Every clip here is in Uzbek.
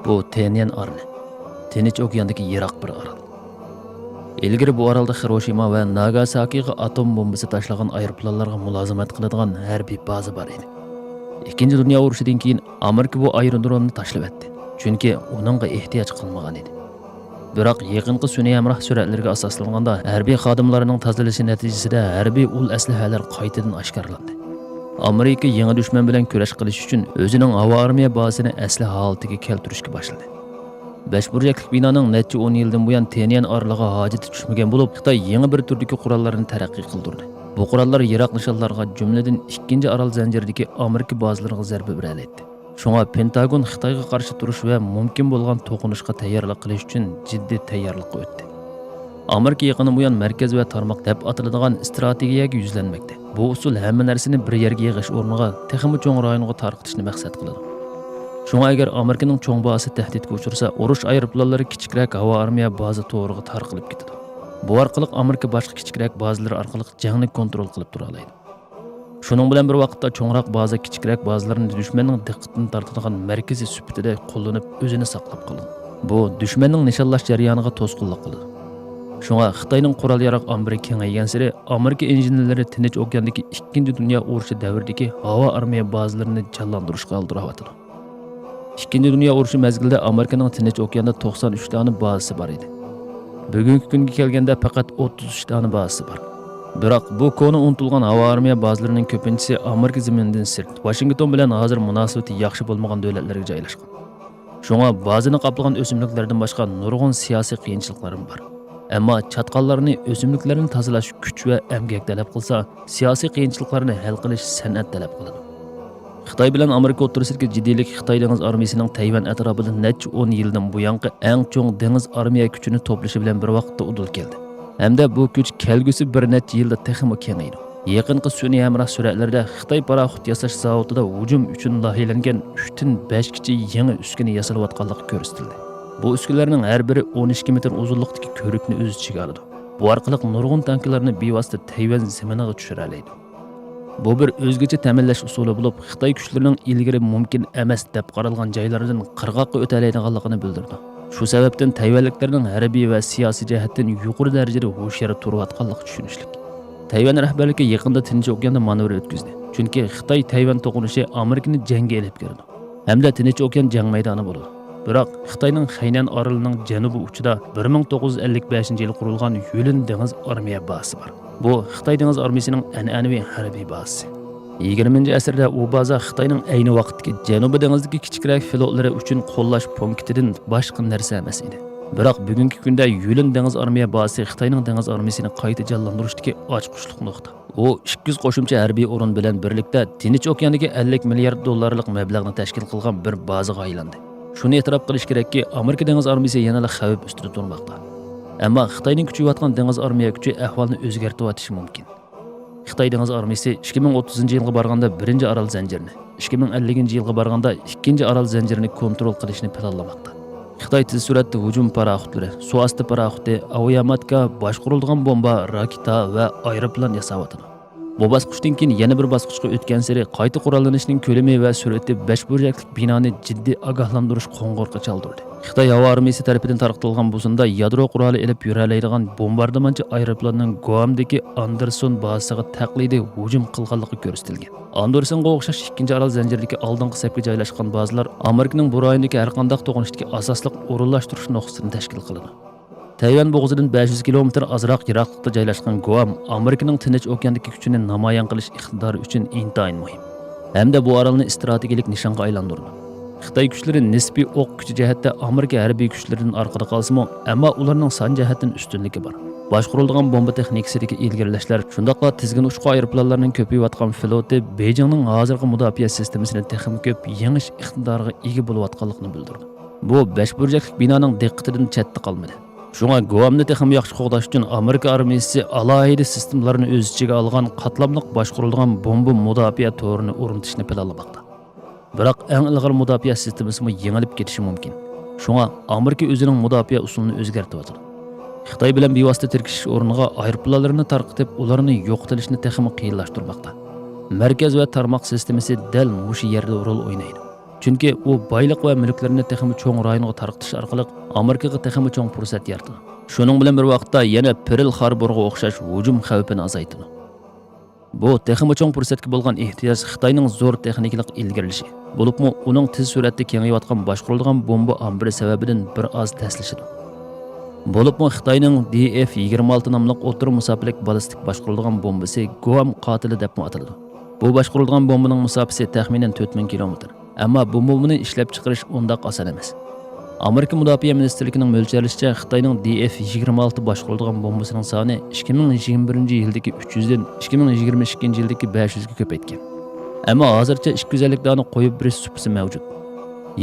Bu Tenyen oroli. Tinch okeandagi yiroq bir orol. Ilgari bu orolda Xiroshima va Nagasakiga atom bombasi tashlagan aeroplanlarga mulozamat qiladigan harbiy baza bor edi. Ikkinchi dunyo urushidan keyin Amerika bu aerodromni tashlab etdi. Chunki uningga ehtiyoj qilmagan edi. Biroq yaqinqi sun'iy hamroh suratlariga asoslanganda harbiy xodimlarning tozalashi natijasida harbiy ul aslahalar qaytadan oshkorlandi. Amerika yangi dushman bilan kurash qilish uchun o'zining havo armiya bazasini asli holatiga keltirishga boshladi. Beshburchaklik binoning necha 10 yildan buyon Tenyan oroliga hojati tushmagan bo'lib, Xitoy yangi bir turdagi qurollarni taraqqiy qildirdi. Bu qurollar yiroq nishonlarga, jumladan ikkinchi orol zanjiridagi Amerika bazalariga zarba bera oladi. Shunga Pentagon Xitoyga qarshi turish va mumkin bo'lgan to'qinishga tayyorlik qilish uchun jiddiy tayyorlikqa o'tdi. Amerika yaqin buyon markaz va tarmoq deb ataladigan strategiyaga yuzlanmoqda. Bu usul hamma narsani bir yerga yig'ish o'rniga texmi cho'ng rayonga tarqatishni maqsad qiladi. Shunga agar Amerikaning cho'ng bazasi tahdidga uchrasa, urush aeroplanlari kichikroq havo armiya baza to'riga tarqalib ketadi. Bu orqali Amerika boshqa kichikroq bazalar orqali jangni kontrol qilib tura oladi. Shuning bilan bir vaqtda cho'ngroq baza kichikroq bazalarni dushmanning diqqatini tortadigan markaziy sifatida qo'llanib o'zini saqlab qoladi. Bu dushmanning nishonlash jarayoniga to'sqinlik qiladi. Shunga Xitoyning qurol yarog' ombiri kengaygan sari Amerika injenerlari Tinch okeandagi ikkinchi dunyo urushi davridagi havo armiya bazalarini jonlantirishga oldiryapti. Ikkinchi dunyo urushi mezgilida Amerikaning Tinch okeanda 93 dona bazasi bor edi. Bugungi kunga kelganda faqat 33 dona bazasi bor. Biroq bu koni unutilgan havo armiya bazalarining ko'pinchisi Amerika zeminidan sirt, Washington bilan hozir munosabati yaxshi bo'lmagan davlatlarga joylashgan. Shunga bazani qoplagan o'simliklardan boshqa nurg'un siyosiy qiyinchiliklar bor. Ammo chatqallarni o'simliklarni tozalash kuch va emgak talab qilsa, siyosiy qiyinchiliklarni hal qilish san'at talab qiladi. Xitoy bilan Amerika o'rtasidagi jiddiylik Xitoy dengiz armiyasining Tayvan atrofida necha 10 yildan buyanqi eng cho'ng dengiz armiya kuchini to'plashi bilan bir vaqtda udul keldi. Hamda bu kuch kelgusi bir necha yilda texmi kengaydi. Yaqinqi sun'iy hamroh suratlarda Xitoy paroxod yasash zavodida hujum uchun loyihalangan 3 5 kichik yangi uskuna yasalayotganligi ko'rsatildi. Bu uskunalarning har biri 12 metr uzunlikdagi ko'rikni o'z ichiga oladi. Bu orqali nurg'un tanklarni bevosita Tayvan zeminiga tushira oladi. Bu bir o'zgacha ta'minlash usuli bo'lib, Xitoy kuchlarining ilgari mumkin emas deb qaralgan joylardan qirg'oqqa o'talaydiganligini bildirdi. Shu sababdan tayvanliklarning harbiy va siyosiy jihatdan yuqori darajada hushyor turayotganligi tushunishlik. Tayvan rahbarligi yaqinda Tinch okeanda manevr o'tkazdi. Chunki Xitoy Tayvan to'qinishi Amerikani jangga ilib kirdi. Hamda Tinch okean jang maydoni bo'ladi. Biroq Xitoyning Xaynan orolining janubi uchida 1955 yili qurilgan Yulin dengiz armiya bazasi bor. Bu Xitoy dengiz armiyasining an'anaviy harbiy bazasi. 20 asrda u baza Xitoyning ayni vaqtdagi Janubiy dengizdagi kichikroq flotlari uchun qo'llash punktidan boshqa narsa emas edi. Biroq bugungi kunda Yulin dengiz armiya bazasi Xitoyning dengiz armiyasini qayta jonlantirishdagi ochquchliq nuqta. U 200 qo'shimcha harbiy o'rin bilan birlikda Tinch okeandagi 50 milliard dollarlik mablag'ni tashkil qilgan bir bazaga aylandi. Shuni e'tirof qilish kerakki, Amerika dengiz armiyasi yanada xavf ustida turmoqda. Ammo Xitoyning kuchayotgan dengiz armiya kuchi ahvolni o'zgartiryatishi mumkin. Xitoy dengiz armiyasi 2030 yilga borganda birinchi orol zanjirini, 2050 yilga borganda ikkinchi orol zanjirini kontrol qilishni planlamoqda. Xitoy tez suratda hujum paroxodlari, suv osti paroxodi, aviamatka, boshqariladigan bomba, raketa va aeroplan yasayotidi. Bu bosqichdan keyin yana bir bosqichga o'tgan sari qayta qurollanishning ko'lami va sur'ati beshburchaklik binoni jiddiy ogohlantirish qo'ng'irqi chaldirdi. Xitoy havo armiyasi tarafidan tarqatilgan bu sunda yadro quroli ilib yuralaydigan bombardimonchi aeroplanning Guamdagi Anderson bazasiga taqlidiy hujum qilganligi ko'rsatilgan. Andersonga o'xshash ikkinchi orol zanjiridagi oldingi safga joylashgan bazalar Amerikaning bu rayondagi har qanday to'qinishdagi asosliq o'rinlashtirish nuqtasini tashkil qiladi. Tayvan bo'g'zidan 500 kilometr ozroq yiroqlikda joylashgan Guam Amerikaning Tinch okeandagi kuchini namoyon qilish iqtidori uchun intayin muhim. Hamda bu orolni strategik nishonga aylantirdi. Xitoy kuchlari nisbiy o'q kuchi jihatda Amerika harbiy kuchlaridan orqada qolsa-mu, ammo ularning son jihatdan ustunligi bor. Boshqariladigan bomba texnikasidagi ilgarilashlar, shundoqla tizgin uchqu aeroplanlarning ko'payayotgan floti Beyjingning hozirgi mudofaa sistemasini texmi ko'p yengish iqtidoriga ega bo'layotganligini bildirdi. Bu beshburchaklik binoning diqqatidan chetda qolmadi. Shunga Guamni texmi yaxshi qo'g'dash uchun Amerika armiyasi alohida sistemalarni o'z ichiga olgan qatlamliq boshqariladigan bomba mudofaa to'rini o'rnatishni planlamoqda. Biroq eng ilg'or mudofaa sistemasimi yengilib ketishi mumkin. Shunga Amerika o'zining mudofaa usulini o'zgartiryotdi. Xitoy bilan bevosita tirkishish o'rniga aeroplanlarni tarqitib, ularni yo'qotilishni texmi qiyinlashtirmoqda. Markaz va tarmoq sistemasi dal mushu yerda rol o'ynaydi. Chunki u boylik va mulklarni texmi cho'ng rayonga tarqitish orqali Amerikaga texmi cho'ng fursat yaratadi. Shuning bilan bir vaqtda yana Pearl Harborga o'xshash hujum xavfini azaytadi. Bu texmi cho'ng fursatga bo'lgan ehtiyoj Xitoyning zo'r texnikalik ilgarilashi, bo'libmi uning tez suratda kengayotgan boshqariladigan bomba ombiri sababidan bir oz taslashidi. Bo'libmi Xitoyning DF-26 nomli o'tir musofalik ballistik boshqariladigan bombasi Guam qotili deb ataladi. Bu boshqariladigan bombaning musofasi taxminan 4000 kilometr. Ammo bu bombani ishlab chiqarish undaq oson emas. Amerika Mudofaa ministrligining mo'ljallashicha, Xitoyning DF-26 boshqariladigan bombasining soni 2021-yildagi 300 dan 2022-yildagi 500 ga ko'paytgan. Ammo hozircha 250 dona qo'yib berish supisi mavjud.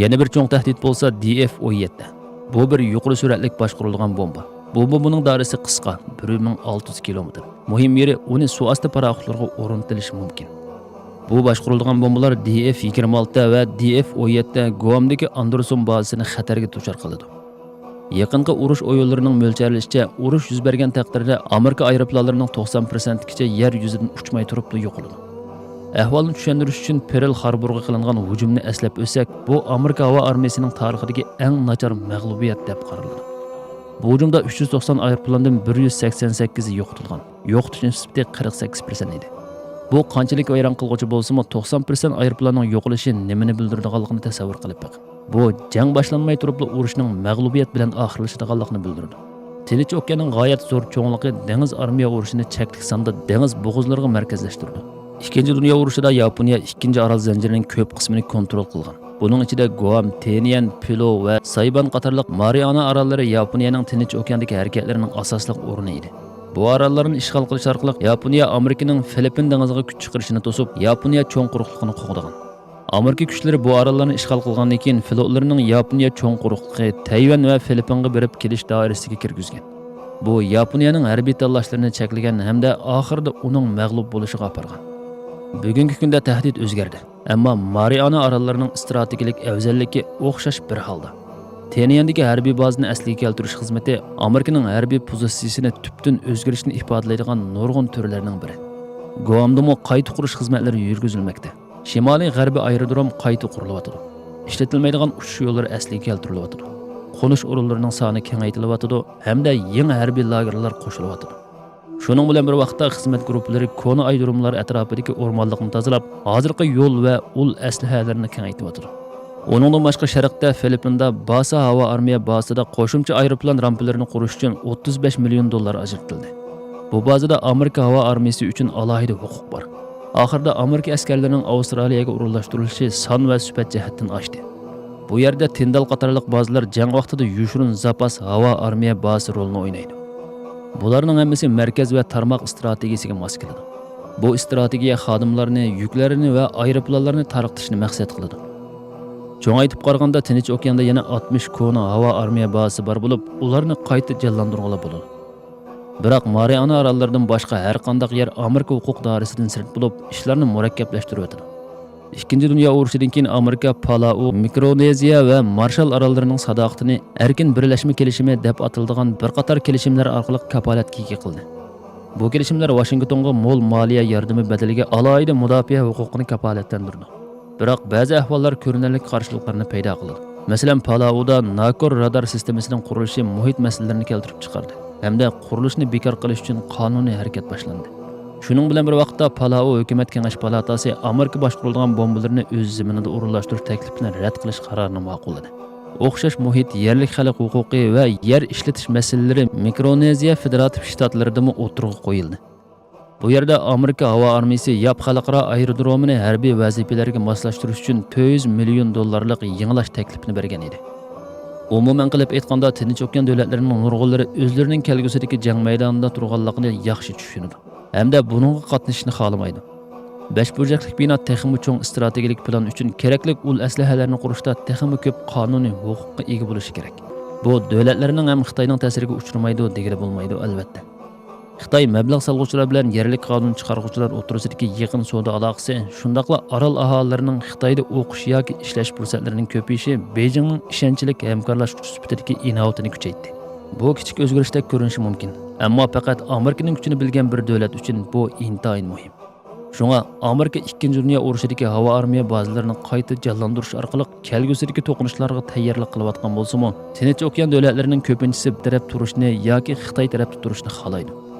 Yana bir cho'ng tahdid bo'lsa DF-17. Bu bir yuqori suratlik boshqariladigan bomba. Bu bombaning doirasi qisqa, 1600 kilometr. Muhim yeri uni suv osti paroxodlarga o'rnatilishi mumkin. Bu boshqariladigan bombalar DF-26 va DF-17 Guamdagi Anderson bazasini xatarga duchor qiladi. Yaqinqi urush o'yinlarining mo'ljallashicha, urush yuz bergan taqdirda Amerika aeroplanlarining 90% gacha yer yuzidan uchmay turib yo'qoladi. Ahvolni tushuntirish uchun Pearl Harborga qilingan hujumni eslab o'tsak, bu Amerika havo armiyasining tarixidagi eng nachar mag'lubiyat deb qaraladi. Bu hujumda 390 aeroplandan 188 yo'qotilgan. Yo'qotish nisbati 48% edi. Bu qanchalik vayron qilg'uchi bo'lsa-mu, 90% aeroplanning yo'qolishi nimani bildiradiganligini tasavvur qilib boqing. Bu jang boshlanmay turib urushning mag'lubiyat bilan oxirlashadiganligini bildirdi. Tinch okeanning g'oyat zo'r cho'ngligi dengiz armiya urushini cheklik sonda dengiz bo'g'izlariga markazlashtirdi. Ikkinchi dunyo urushida Yaponiya ikkinchi orol zanjirining ko'p qismini kontrol qilgan. Buning ichida Guam, Tenian, Pilo va Sayban qatorliq Mariana orollari Yaponiyaning Tinch okeandagi harakatlarining asosli o'rni edi. Bu orollarni ishg'ol qilish orqali Yaponiya Amerikaning Filippin dengiziga kuch chiqarishini to'sib, Yaponiya cho'ng quruqligini qo'g'dagan. Amerika kuchlari bu orollarni ishg'ol qilgandan keyin flotlarining Yaponiya cho'ng quruqligi Tayvan va Filippinga berib kelish doirasiga kirgizgan. Bu Yaponiyaning harbiy tanlashlarini cheklagan hamda oxirida uning mag'lub bo'lishiga apargan. Bugungi kunda tahdid o'zgardi, ammo Mariana orollarining strategik afzalligi o'xshash bir holda. Teniyandagi harbiy bazani asliga keltirish xizmati Amerikaning harbiy pozitsiyasini tubdan o'zgarishini ifodalaydigan nurg'un turlarning biri. Guamdamo qayta qurish xizmatlari yurgizilmoqda. Shimoliy g'arbiy aerodrom qayta qurilyotidi. Ishlatilmaydigan uchish yo'llari asliga keltirilyotidi. Qo'nish o'rinlarining soni kengaytirilyotidi hamda yangi harbiy lagerlar qo'shilyotidi. Shuning bilan bir vaqtda xizmat guruhlari kona aerodromlar atrofidagi o'rmonliqni tozalab, hozirgi yo'l va ul aslahalarini kengaytiryotidi. Uningdan boshqa sharqda Filippinda Basa havo armiya bazasida qo'shimcha aeroplan rampalarini qurish uchun 35 million dollar ajratildi. Bu bazada Amerika havo armiyasi uchun alohida huquq bor. Oxirida Amerika askarlarining Avstraliyaga o'rinlashtirilishi son va sifat jihatdan oshdi. Bu yerda Tindal qatorliq bazalar jang vaqtida yushirin zapas havo armiya bazasi rolini o'ynaydi. Bularning hammasi markaz va tarmoq strategiyasiga mos keladi. Bu strategiya xodimlarni, yuklarini va aeroplanlarni tarqitishni maqsad qiladi. Cho'ngaytib qaraganda Tinch okeanda yana 60 kona havo armiya bazasi bor bo'lib, ularni qayta jonlantirg'ili bo'ladi. Biroq Mariana orollaridan boshqa har qanday yer Amerika huquq doirasidan sirt bo'lib, ishlarni murakkablashtiryotidi. Ikkinchi dunyo urushidan keyin Amerika Palau, Mikroneziya va Marshall orollarining sadoqatini erkin birlashma kelishimi deb ataladigan bir qator kelishimlar orqali kafolatga ega qildi. Bu kelishimlar Washingtonga mo'l moliya yordami badaliga alohida mudofaa huquqini kafolatlantirdi. Biroq ba'zi ahvollar ko'rinarli qarshiliklarni paydo qildi. Masalan, Palauda Nakor radar sistemasining qurilishi muhit masalalarini keltirib chiqardi hamda qurilishni bekor qilish uchun qonuniy harakat boshlandi. Shuning bilan bir vaqtda Palau hukumat kengash palatasi Amerika boshqariladigan bombalarni o'z zaminida o'rinlashtirish taklifini rad qilish qarorini ma'qulladi. O'xshash muhit, yerlik xalq huquqi va yer ishlatish masalalari Mikroneziya federativ shtatlaridami o'tirg'a qo'yildi. Bu yerda Amerika havo armiyasi Yap xalqaro aerodromini harbiy vazifalarga moslashtirish uchun 400 million dollarlik yangilash taklifini bergan edi. Umuman qilib aytganda, Tinch okean davlatlarining nurg'unlari o'zlarining kelgusidagi jang maydonida turganligini yaxshi tushunadi hamda buningga qatnashishni xohlamaydi. Beshburchaklik bino texmi cho'ng strategik plan uchun kerakli ul aslahalarni qurishda texmi ko'p qonuniy huquqqa ega bo'lishi kerak. Bu davlatlarning ham Xitoyning ta'siriga uchramaydi degani bo'lmaydi albatta. Xitoy mablag' solg'uvchilar bilan yerlik qonun chiqarg'uvchilar o'rtasidagi yaqin savdo aloqasi, shundoqla orol aholilarining Xitoyda o'qish yoki ishlash fursatlarining ko'payishi Beyjingning ishonchlik hamkorlashuvchi sifatidagi inovatini kuchaytirdi. Bu kichik o'zgarishdek ko'rinishi mumkin, ammo faqat Amerikaning kuchini bilgan bir davlat uchun bu intayin muhim. Shunga Amerika 2 dunyo urushidagi havo armiya bazalarini qayta jonlantirish orqali kelgusidagi to'qinishlarga tayyorlik qilayotgan bo'lsa-mu, Tinch okean davlatlarining ko'pinchisi bir taraf turishni yoki Xitoy tarafda turishni xohlaydi.